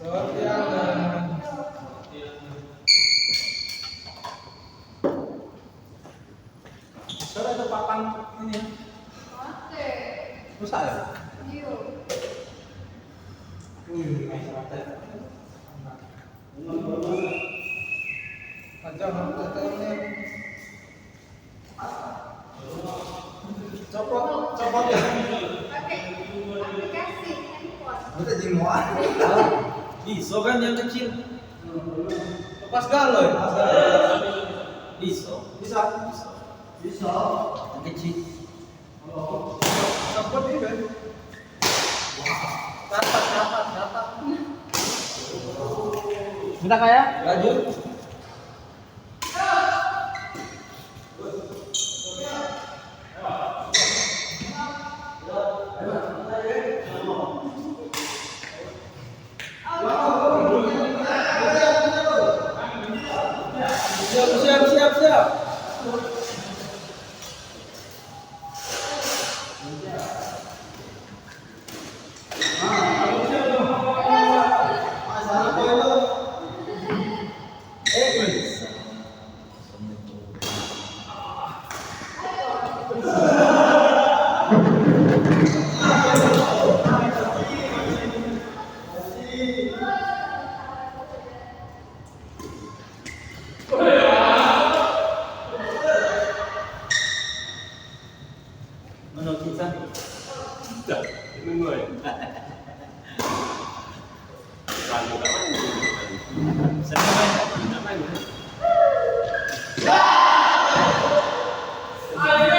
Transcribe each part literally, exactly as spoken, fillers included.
Sudah ada papan ini ya? Rusak ya? Wih, nice banget. Panjang, panjang. Copot, copot ya. Pakai aplikasi handphone. Udah jimoan. Bisa kan yang kecil? Lepas galo ya? Bisa. Bisa. Bisa. Yang kecil. Copot ini kan? Dapat, dapat, dapat. Minta kaya? Lanjut. Siap, siap, siap, siap. Mano kita? Dah, minum dulu ya. Selalu tak main. Selalu tak main. Ayo.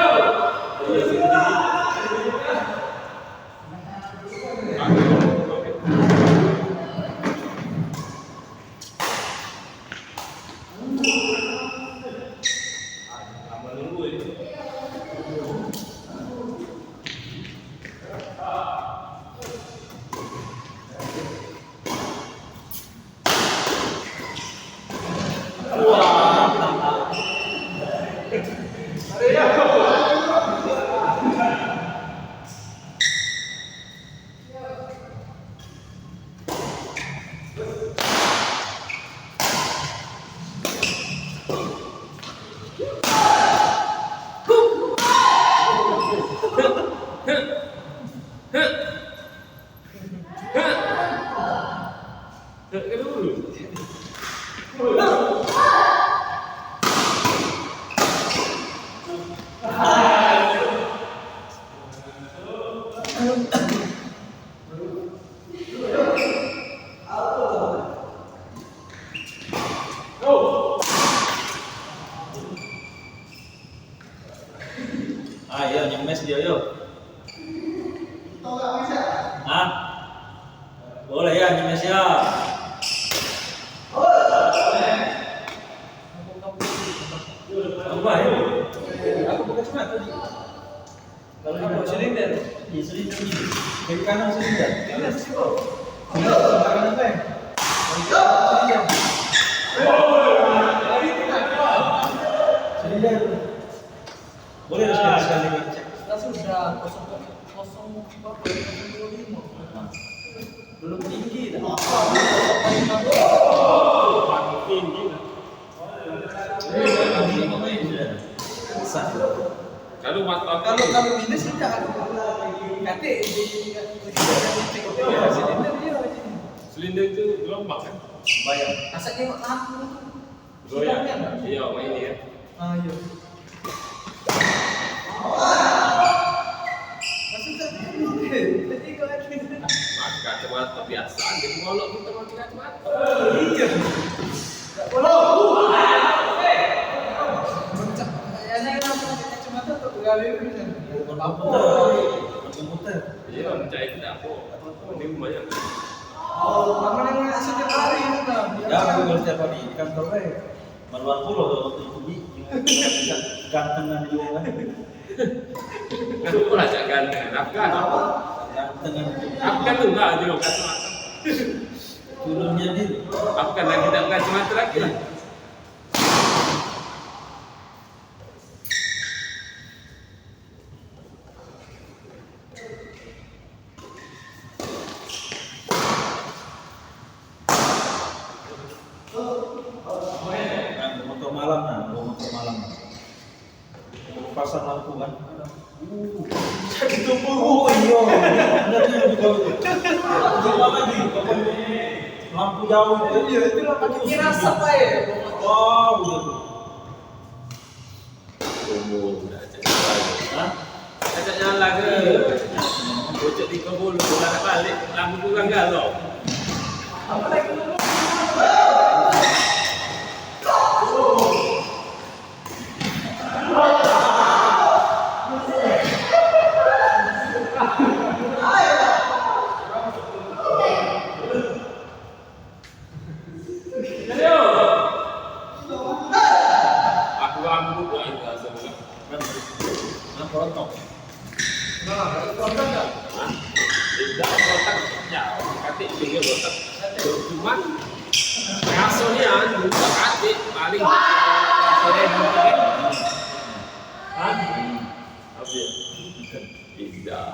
Ah, iyo, nyemes dio, yo. Hah? Boleh ya, nyemes ya. Tambah ya. Aku buka sunat tadi. Kalau di silinder, di silinder ni. Kiri kanan silinder. Ini sih, Bro. Ini sembarangan apa ya? Silinder. Silinder. Boleh dah sekali, sekali ngecek. Sudah, sudah. Kosong, kosong empat, kosong lima. Belum tinggi dah. Tinggi dah. Kalau mat-, kalau, kalau minus tidak ada. Kate di, di, di, di, di, di, di, di, silinder itu gelombang kan? Bayang. Asal tengok tangan tu. Goyang. Iya, main dia. Ah, iya. Maksud saya, tadi kau lagi. Pakai kacamata biasa, dia ngolok kita pakai kacamata. Iya. Tak boleh. Mencak. Kayaknya kenapa pakai kacamata untuk begawe macam ni? Bukan komputer. Bukan komputer. Iya, mencak itu tak apa. Ini lumayan. Oh, kamu yang setiap hari itu, Bang? Ya, aku setiap hari di kantor, eh. Maluan pulo tu waktu itu, Bi. Gantengan juo kan. Aku pun ajak gantengan. Aku kan. Gantengan. Aku kan tu enggak juo kacamata. Turunnya di. Aku kan lagi tak kacamata lagi lah. Pasang lampu kan. Jadi tunggu. Oh iya. Benar juga itu. Coba lagi. Lampu jauh itu. Iya, itu lampu jauh. Dirasa apa ya? Wow, udah tuh. Umur udah cak jalan. Hah? Cak jalan ke? Bocok tiga puluh, bulan balik, lampu kurang galau. Apa lagi? Aku rambut lah itu asal. Nah, kontong. Nah, kontong dah. Hah? Tidak kontong. Ya, katik tinggal kontong. Cuman rasanya juga katik paling seribu. Hah? Apa ya? Tidak.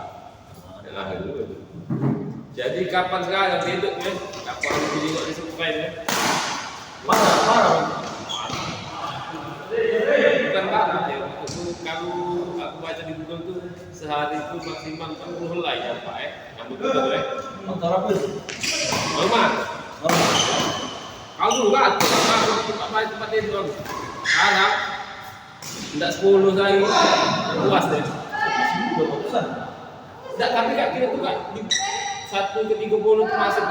Nah, itu. Jadi kapan sekarang hidup ya? Kapan aku tengok di survei ya? Marah, marah. Bukan marah ya. Itu kalau aku baca di Google tuh sehari itu maksimal empat puluh helai ya, Pak, eh. Rambut kita tuh, eh. Motor apa itu? Normal. Normal. Kalau dulu kan, tempat, tempat, tempat tidur. Sekarang ndak sepuluh lagi. Puas deh. Dua ratusan. Ndak, tapi kak kira tu kak, di satu ke tiga puluh tu masuk.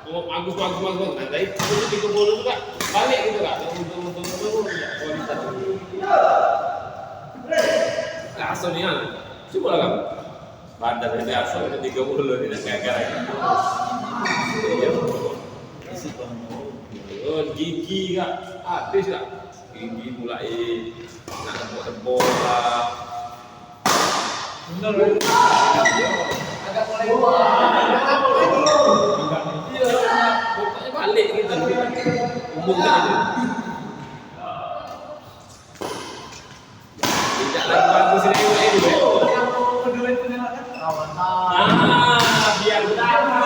Oh, bagus, bagus, bagus, bagus. Nah, dari satu ke tiga puluh tu kak, balik gitu kak. Turun, turun, turun, turun, ya, kualitas. Nah, asal ni kan. Cuba lah kamu. Badan biasa, tiga puluh ni nak gagal lagi. Iya. Oh, gigi kak, habis kak. Gigi mulai nak tebok-tebok lah. Bener, kan? Agak mulai. Iya, pokoknya balik gitu. Umur tak ada. Tidak lagi bagus ni, eh, duit. Yang mau duit tu nak kan? Ah, biar berapa?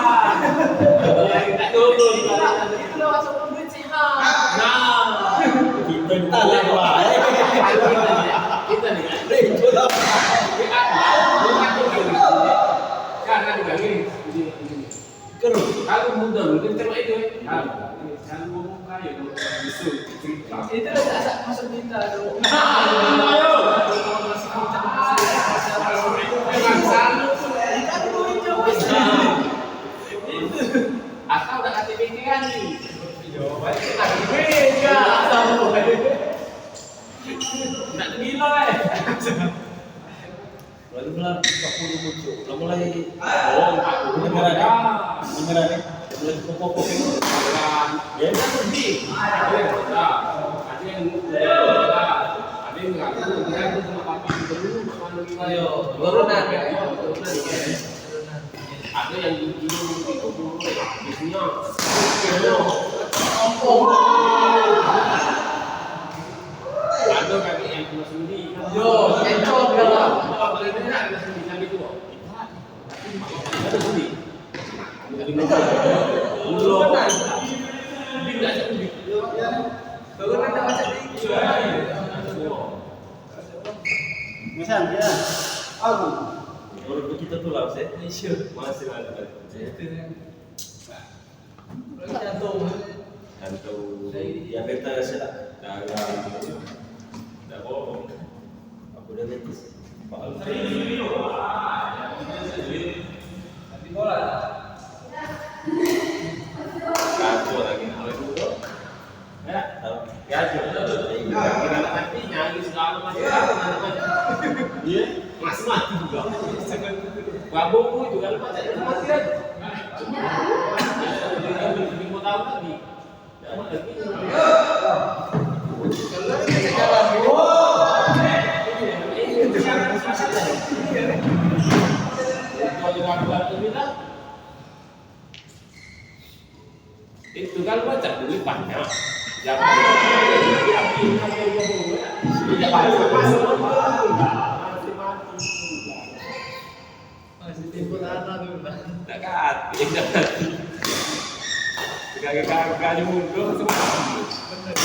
Biar kita turun. Itu lah masuk duit sihat. Nah, kita tak lah, wah. Kita ni, kita ni. Itu lah. Kan ada lagi. Kalau muda dulu kan cuma itu, eh. Kalau, kalau ngomong kaya, ngomong besar, cerita. Itu dah tak masuk cerita tu. Nah, ayo. Masih bocah, masih, masih, masih. Memang selalu tu, eh. Kan tu itu. Itu. Asal dah kata pikiran ni. Yo, baik. Nak gila, eh. Lalu mulai empat puluh muncul. Lalu mulai, oh, empat puluh. Dengar ni. Dengar ni. Mulai pokok-pokok ni. Ya, dah pergi. Ada yang, ada yang, ada yang ngaku, dia tu sama bapak dulu, sama dulu. Ayo, turunan. Turunan. Ada yang dulu itu dulu, bisnya. Ada kaki yang kena sendi. Yo, kencot kalah. Apa boleh dengar kena sendi sampai tua? Ada sendi. Belum. Tapi tak ada sendi. Kalau nak baca dikit. Misal ya, aku. Menurut kita tu lah, Sek. Iya. Masih ada. Itu kan. Jantung. Jantung. Diabetes ya. Darah. Dah bohong. Aku diabetes. Paham. Tapi bola. Kacau lagi mulai dulu. Ya, ya, mati, nyari segala macam. Iya, masih mati juga. Prabowo itu kan macam mati kan. Lima tahun lagi. Itu kan macam duit banyak. Jangan. Tidak masuk, masuk. Masih mati. Masih timbul anak tu, Bang. Tak kati, tak kati. Gagal-gagal mundur, masih mati. Bener.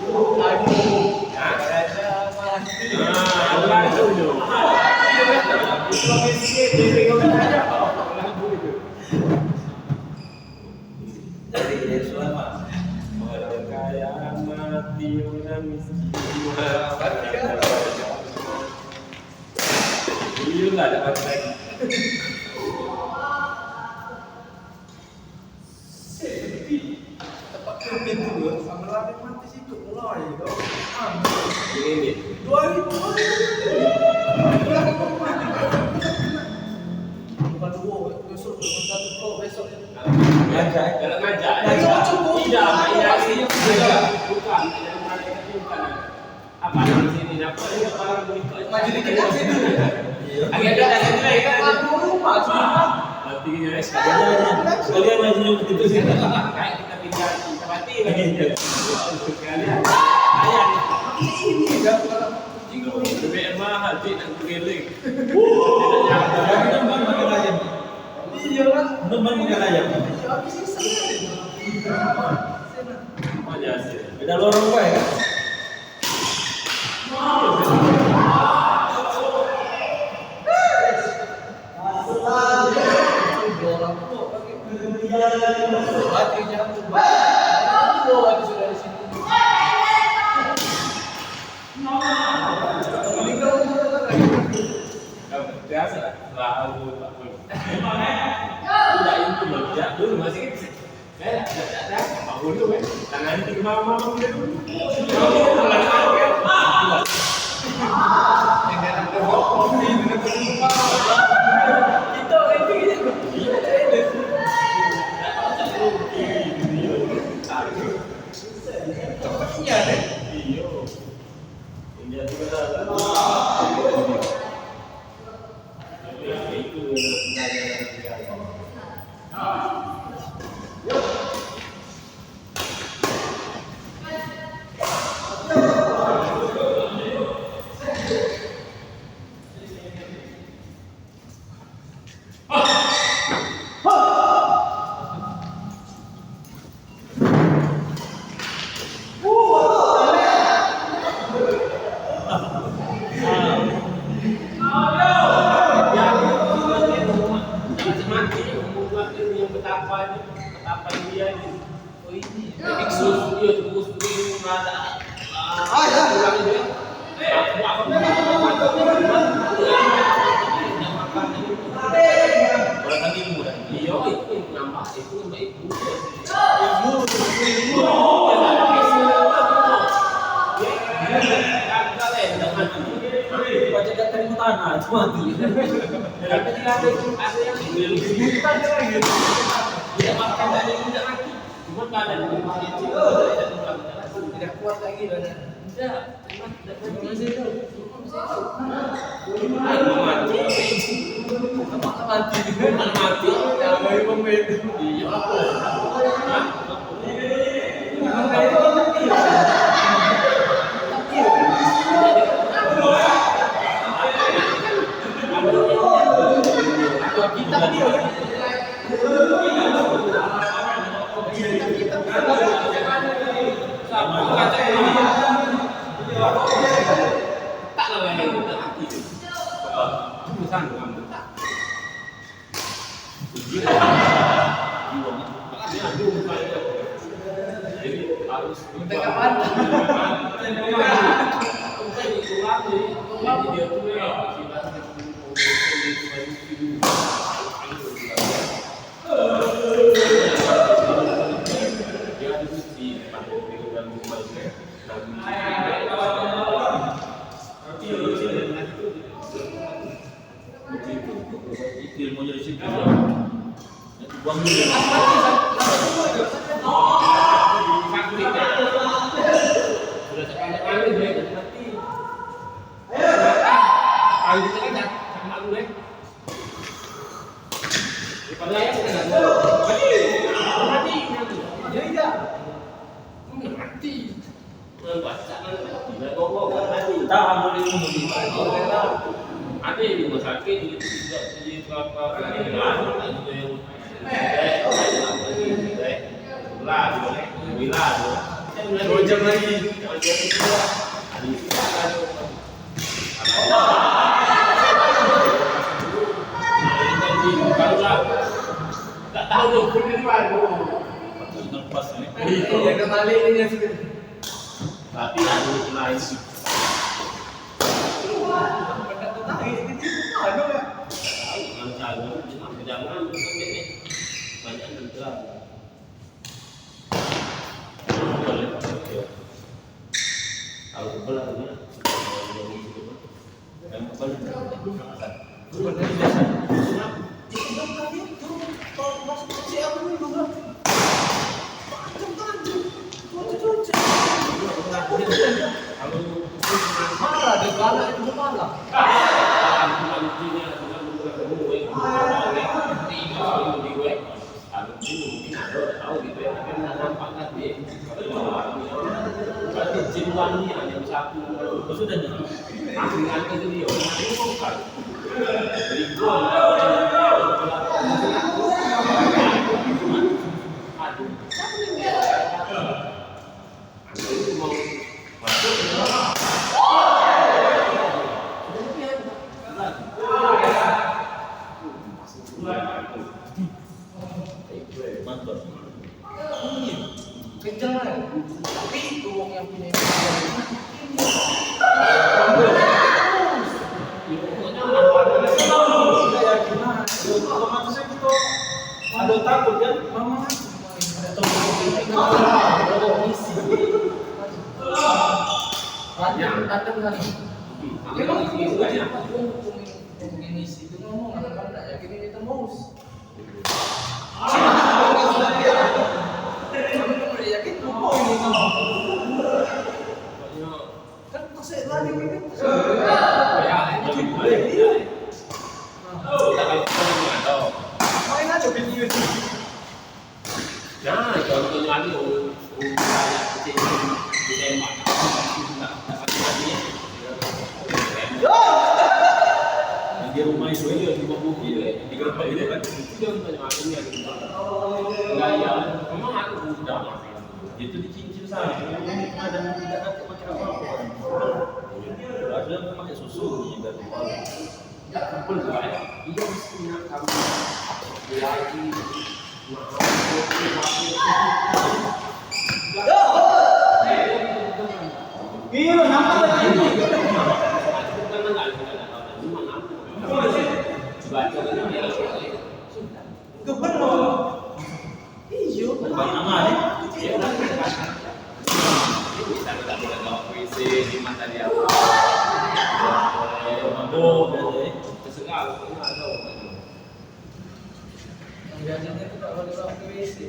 Aduh. Hah? Ada mati. Nah, orang tu. Orang miskin, dia tengok. Jadi, ya, selamat. Orang kaya mati, orang miskin. Iyolah, dapat lagi. Sepi. Tempat kami tu, sama lari mati situ, mulai tu. Ini, ini. Dua ribu. Bukan dua, besok, bukan satu, besok. Ngajak. Kalau ngajak, ngajak. Tidak, tidak, tidak. Bukan, tidak, bukan. Apa yang di sini? Apa yang orang berikut? Maju dikit kat situ. Iya. Agak dekat situ lagi kan? Aku lupa, cuma. Nanti ya, sekalian, sekalian maju ke situ sini. Kayak kita pindah tempat ini. Iya. Sekalian. Ayah. Ini dah. Jika lebih mahal, cik, nak keliling. Jadi, teman makan ayam. Iya, kan? Teman makan ayam. Iya, habis ini sekali. Mana hasil? Beda lorong, Pak, ya? Biasa lah, lah, aku tak boleh. Tidak, itu meledak dulu, masih kecil. Dah, dah, dah, dah. Apa dulu, eh? Tangan di mama dulu. Kita itu. Iya, deh. Iya. Ini juga dah. Iyo, itu nambah, itu nambah itu. Baca dak terima tanah, itu mati. Tapi ada, ada yang tidak makan dari tidak mati. Cuma badan itu tidak kuat lagi badan. Tidak. Aku mati. Aku mati. Aku mati. Iya. Kita dia. Tahan dulu, dulu. Ada di rumah sakit, di, di, di, Dua jam lagi. Ada istirahat. Tak tahu tu, pun di mana. Lepas ni. Dia kembali ni, dia sudah. Tapi aku lain. Anu ya. Tahu, kan, tahu. Cuma jangan, bukan ni. Banyak juga. Kalau tebal artinya, yang tebal itu. Itu kan kami itu, kalau masuk ke C A dulu kan. Macam-macam. Cucu-cucu. Takut. Kalau marah, dia galak itu marah. Kalau tu mungkin ada orang tahu gitu ya, tapi nak nampak kan dia. Berarti jin wangi yang bisa aku. Sudah ni. Aku nganti tu dia. Aku bukan. Jadi gua. Aduh. Siapa ni? Aku itu mau masuk. Mantap. Iya. Kenceng kan? Tapi itu wong yang punya. Otomatis kan kita ada takut kan? Mama. Yang datang kan? Emang itu dia. Ini sih, itu ngomong, aku kan tak yakin ini tembus. Aku tak yakin, oh, ini tembus. Kan pas saya lari ini, ya, itu boleh. Iya. Main aja video itu. Nah, contohnya anu, umpannya kecil ditembak. Nah, dia rumah itu aja, rumah buku itu, eh. Tiga rumah itu kan. Itu yang tanya aku ni, ada gaya. Memang aku udah. Itu dicincin sana. Ada tidak nanti pakai apa-apa. Ada pakai susu ni, dari. Kumpul bae. Iyo mesti nak kamu. Lagi. Iyo, napa lagi? Gubernur. Iyo. Bang Amal ni. Iyo. Ini bisa kita boleh bawa puisi di mata dia. Mabuk, biasa, eh. Terserah, pokoknya ada orang tu. Yang biasanya tu tak boleh bawa puisi.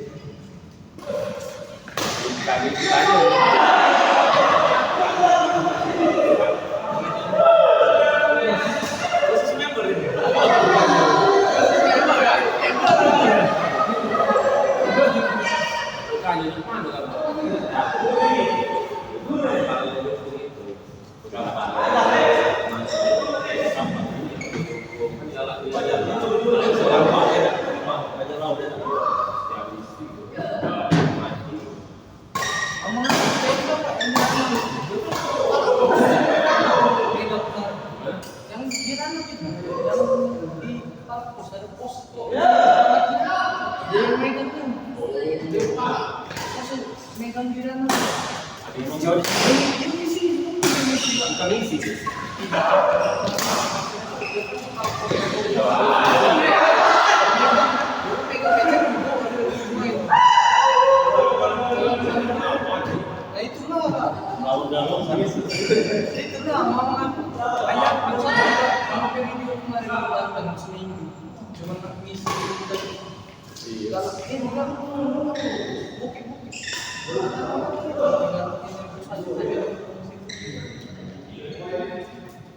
Kami ditanya. Khusus member ini. Khusus member, ya? Bukannya depan, bukan. Yang di mana itu? Yang di Pos, ada pos. Dia yang megang tu. Dia pos, megang di mana? Ada yang mau jawab? Dia, dia misi, dia misi. Bukan misi. Nah, itulah. Itulah, mama. Ayah, mama, video kemarin, dengan seminggu. Cuma nak ngisi. Iya. Kalau ini kan bukit-bukit.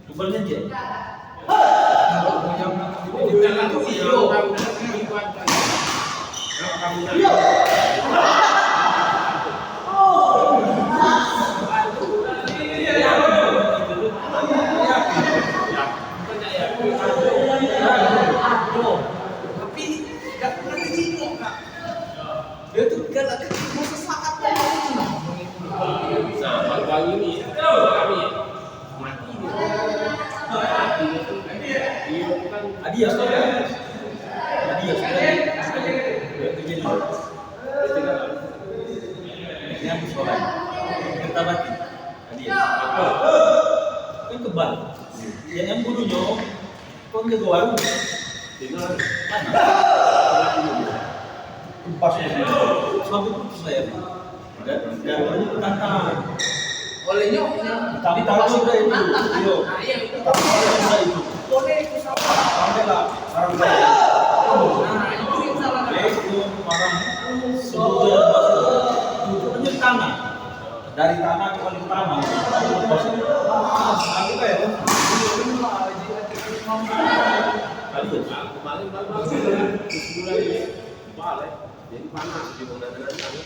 Coba lihat dia. Tapi dak pernah dijingok, Kak. Dia tu galak ketipu sesaat aja. Nah, baru-baru ni, kami mati dia. Adias tu kan? Adias tu kan? Dia kerja di luar. Dia cakap, "Ini aku sekolah. Kereta mati." Adias. Apa? Kan kebal. Yang, yang dulunya, kau jaga warung. Tinggal. Mana? Pas. Suami putus saya. Dan, dan banyak penantang. Oleh nyok, nyok. Tapi tahu sudah itu. Nantang, kan? Iyo. Nah, iya, itu. Tapi tahu sudah itu. Oleh itu sama. Sampai lah. Nah, itu yang salah. Itu parah. Sudah masuk. Itu kan tanah. Dari tanah ke paling pertama. Pas. Aku kayak, oh. Kemarin, kemarin, kemarin. Sebulan ini. Balik. Jadi panas di mana-mana.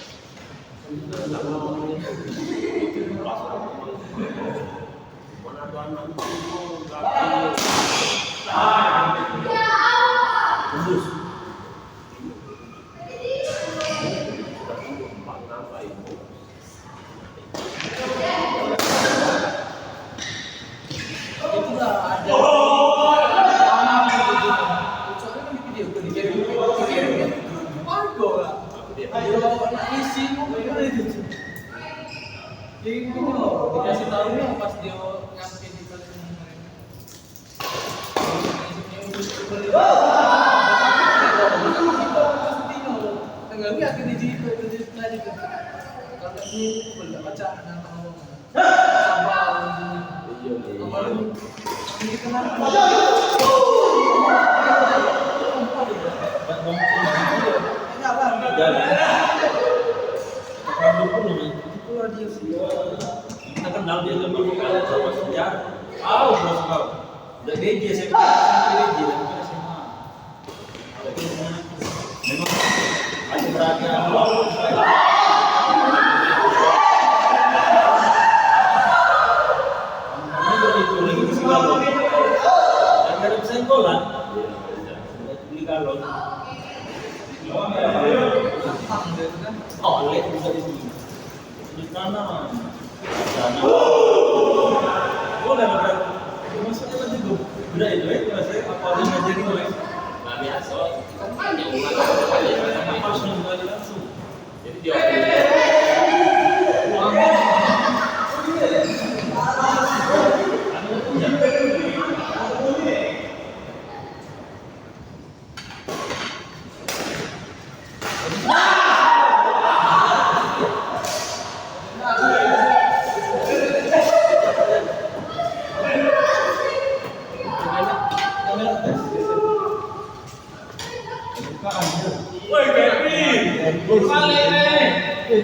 Itulah ada. Soalnya kan di video, di video, di video, di video. Waduh lah. Ayo, nak isi, mau gimana itu? Jadi, gitu loh, dikasih tahu nih pas dia nyampe di Palembang. Tengah ni aku di situ, di situ tadi tu. Kalau ni, aku tak baca, nak tahu. Sabar. Iya, iya. Apa ni? Ini kenapa? Jalan. Itulah dia sih. Kita kenal dia zaman kita sama sejarah. Tahu bos kau. Udah D J S M P, S M P D J, S M P S M A. Memang ada perhatian. Karena itu lagi di Simalungun. Dan ada pesan bola. Di Simalungun. Oh, oleh bisa di sini. Di tanah. Di tanah. Boleh lah, Bro. Maksudnya kan juga. Udah itu, eh, maksudnya apa yang ngajarin, eh? Nah, biasa. Kan banyak orang. Pas yang kali langsung. Jadi dia. Woi, Kevin. Balik nih.